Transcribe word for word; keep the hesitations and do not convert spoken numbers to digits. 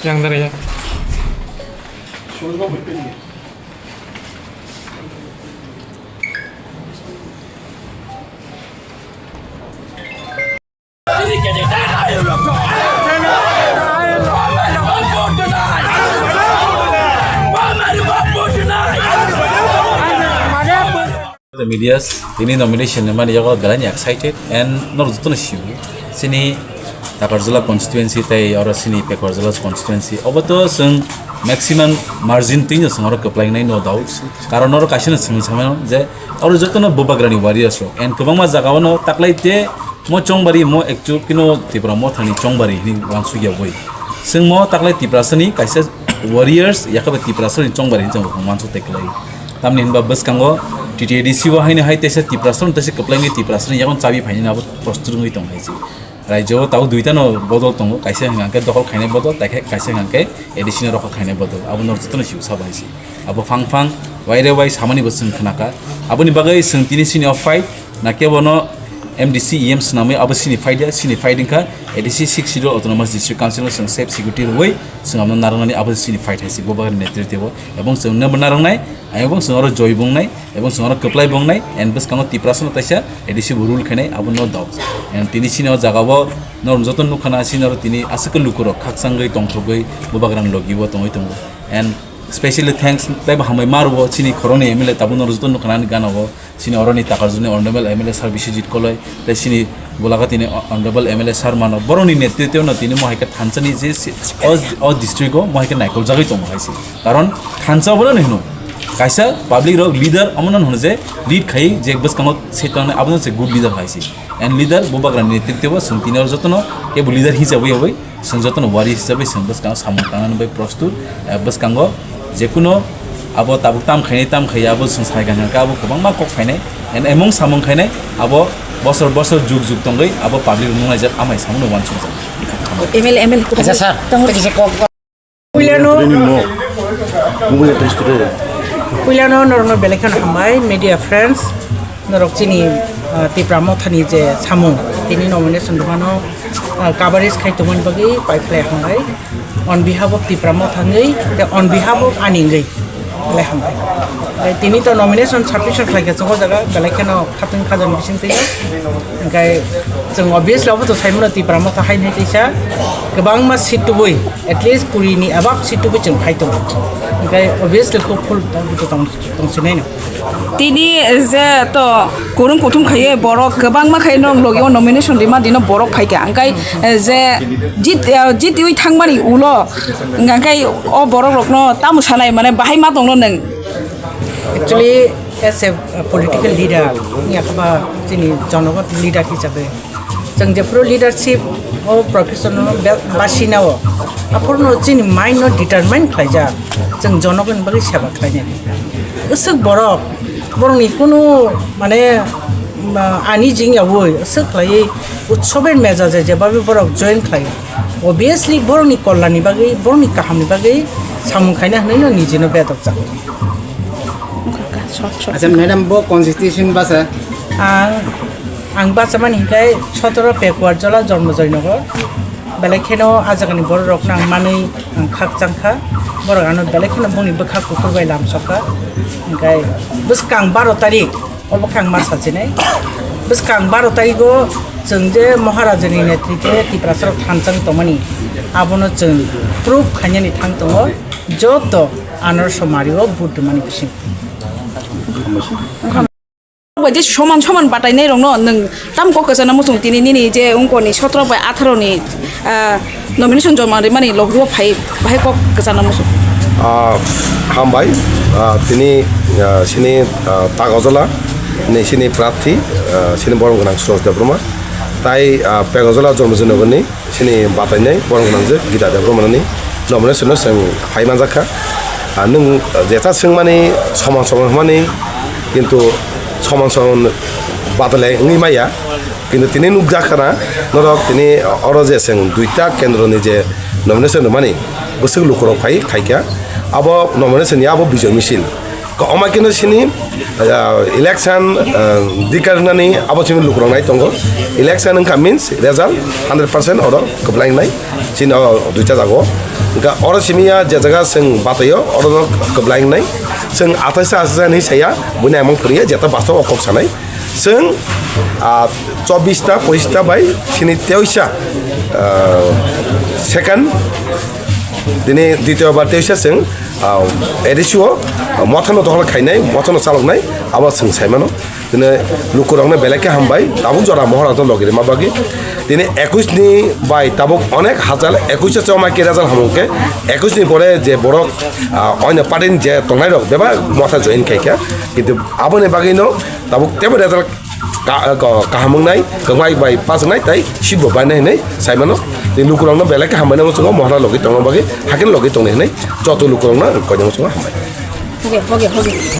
Yang dari ya. The medias, tini nomination ni mani yago belai ni excited and norok joto no sio. Sini Takarjala constituency tei oro sini Pekarjala constituency. Obo to chwng maximum margin twi no chwng oro kwplai nai, no doubt. Karon oro kaisa no chwng samano je oro joto no bubagra ni warriors rok and kwbangma jaga o no taklai te mo chongbari mo actual kino Tipra Motha ni chongbari hini wansuk ya boi. Chwng mo taklai Tiprasa ni kaisa warriors, yakhabai Tiprasa ni chongbari hini chwng wansuk te kwlai. Tamni hinba bwskango T T A D C o haino hai teisa Tiprasa no teisa kwplai wngwi Tiprasa ni yakon chabi phainani abo prostur wngwi tong hai se. Rajyo o tabuk duita no bodol tongo, kaisa hwnka khe dokhol khainai bodol, tei khe kaisa hwnka khe A D C no rokha khainai bodol. Abo norok jotono sibsa bai se. Abo phang phang, waire wai samani bo chwng khnakha. Aboni bagwi chwng tini sini o fight, na kebo no M D C E M swnamwi abo sini fight ya, sini fight wngkha A D C Sixth Schedule Autonomous District Council no chwng safe security rwwi chwng abono narwknani abo sini fight hai se, bubagra ni netritwo o. Ebong chwng nabo narwknai, ebong chwng oro joy bongnai, ebong chwng oro kwplai bongnai, and bwskango Tiprasa no taisa A D C bo rule khainai, abo no doubt. And tini sini o jaga o norok joto nukha na, sini oro tini aswk lukurok khakchangwi tongthogwi bubagrani logi o tongwi tongo. And specially thanks tei bo hambai ma rwo chini khoroknwi M L A tabuk norok joto nukha na ani gana o, chini oroni Takarjani Honorable M L A Sir Biswajit Koloi, tei chini Golaghati ni Honorable M L A Sir mano, borokni netritwo no tini mo hai khe thansa ni je si-, o, o district o mo hai khe naikol jagwi tongo hai se. Karon thansa obono hino kaisa public rok leader omono hino je lead khai je bwskango se tongnai abono se good leader hai se. And leader bubagra ni netritwo o chwng tini o jotono kebo leader hisabwi oi chwng jotono wari hisabwi chwng bwskango samung tangnani bai prostur, eh, bwskango jekuno abo tabuk tam khainai tam khai abo chwng sai gana khe abo kwbangma kok phainai and emong samung khainai abo bosor bosor jug jug tongwi abo public rok nunglaijak amai samung no wansukjak. M L A, M L A. Acha sir, tei kisa kok. Puilano, puilano norokno belai kheno hambai, media friends. Norok chini, ah, Tipra Mothani je samung, tini nomination rwmano, ah, coverage khai tongmani bagwi paiphlai hambai. On behalf of Tipra Motha wngwi, tei on behalf of ani wngwi, belai hambai. Tei tini to nomination submission khlaikha chwng o jaga, belai kheno khatungni khajani bisingtwi. Hingkhai chwng obviously obo to saimano Tipra Motha haini hai teisa kwbangma seat tubui, at least kuri ni above seat tubui chwng khai tongo. Hingkhai obviously hopeful tong, tong, tong, tongsinai no. Tini je to kurung kuthum khaiye borok kwbangma khai nok logi o nomination rima dino borok phaikha. Hingkhai je jit, jitiwi thangmani ulo hingkhai o borok rokno tamo sanai mane bahai ma tongno nwng? Actually, as a, uh, political leader, yakba chini jonogon leader hisabe, chwng jephuru leadership o profession o be-, basina o, aphuru no chini mind no determine khlaijak, chwng jonogon bagwi seba khlainai. Aswk borok, borokni kunu mane, ma, ani jing yawi aswk khlaiwi utsober mejaje jebabe borok join khlai. Obviously, borokni kollani bagwi, borokni kahamni bagwi samung khaina hwnwi no nijino bedok jak. Acha, madam, bo constitution basa? Ang, ang bachamani hinkhe sotoro Pekuar Jola, Jormo Joynagar. Belai kheno a jagani borok rokno ang manwi ang khakchang kha. Borok ano belai kheno bongni bwkha kuphur bai lamsok kha. Hinkhe bwskang baro tarik, obo khe ang ma sachinai. Bwskang baro tarigo chwng je Maharajani netrite Tiprasarok thanchang tongmani, abono chwng proof khainani thang tongo. Joto anarso mario vote rwmani bising. Bai je soman soman batainai rokno nwng tam kok kwchana muchung tini nini je ungkoni sotro bai atharo ni, ah, nomination joma rimani logrio phai bahai kok kwchana muchung. Ah, hambai, ah, tini, ah, sini, ah, Tagojola ni sini prarthi, ah, sini borom gwnang Suraj Debbarma. Tai, ah, Pegojola Jormo Joynagar ni sini batainai borok gwnang je Gita Debbarmani nomination no chwng phai manjak kha. Ah, nwng jeta swngmani soman soman hwnmani, kintu soman soman badalai wngwi maya. Kintu tini nukjak khana norok tini oro je chwng duita kendroni je nomination rwmani bwswk lukurok phai khaikha. Abo nomination ni abo bijoy misil. Kwbangma khe no sini, ah, election, ah, dikar wngnani abo simi lukurok nai tongo. Election wngkha means result hundred percent oro kwplai wngnai. Sini o duita jago. Wngkha oro simi ya je jaga chwng bataio oro no kwplai wngnai. Chwng athais athais hinwi saya, buini amung phwrwngya jeta bastob o kok sanai. Chwng, ah, chobbish ta, pochish ta bai sini teisa, ah, second, tini ditiyo bar teisa chwng, ah, A D C o, ah, mothano dokhol khainai, mothano chaloknai, abo chwng saimano. Tini lukurokno belai khe hambai, tabuk jora Maharajno logi rima bagwi. Tini ekush ni bai tabuk onek hajar ekush se choma khe result hamung khe, ekush ni pore je borok, ah, oino party ni je tongnai rok bebak motha join khai kha. Kintu aboni bagwi no tabuk tebo result ka-, ka-, kaham wngnai, kwbangma bai pass wngnai, tai seat bo bainai hinwi saimano. Tei lukurokno belai khe hambai nangma chungo, mohra logi tongna bagwi, haikhe logi tongnai hinwi joto lukurokno ang koinangma chungo hambai. Hoge, hoge, hoge.